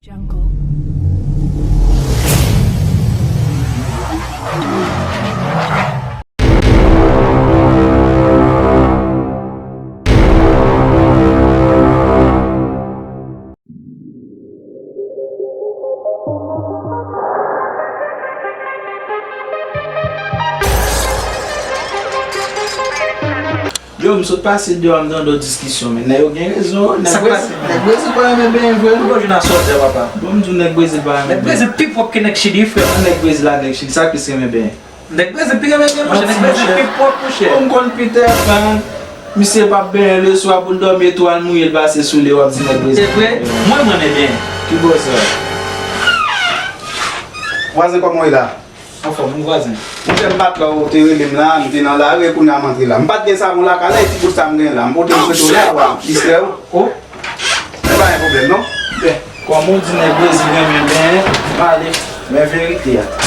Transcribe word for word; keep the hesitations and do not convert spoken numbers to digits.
Jungle. Yo, m sot pase deyò, m tande yon diskisyon, men nèg yo gen rezon. Nèg Brezil, nèg Brezil pa renmen benyen vre, non. Ou jwenn a sòdè, papa. Bon, m di w, nèg Brezil pa renmen benyen. Nèg Brezil pi pwòp ke nèg Chili, frè. Nèg Brezil a nèg Chili, sa k plis renmen benyen. Nèg Brezil pi renmen benyen, monchè, nèg Brezil pi pwòp, monchè. Bon, m konn Peter Pan, misye p ap benyen leswa pou l dòmi, etwal mouye, l pase sou li, w ap di nèg Brezil. Se vre? Mwen, m renmen benyen. Ki bò sa? Vwazen, kòman w ye la? Anfòm, wi, vwazen. Monchè, m pa t la, ou te rele m la, m te nan lari, kounye a m antre la. M pa t gen savon lakay la, e ti bout sa m gen la. M pote m prete w la, w a distrè w. O. Men pa gen pwoblèm, non. Byen. Kòman w di nèg Brezil renmen benyen, m ale. Men verite a.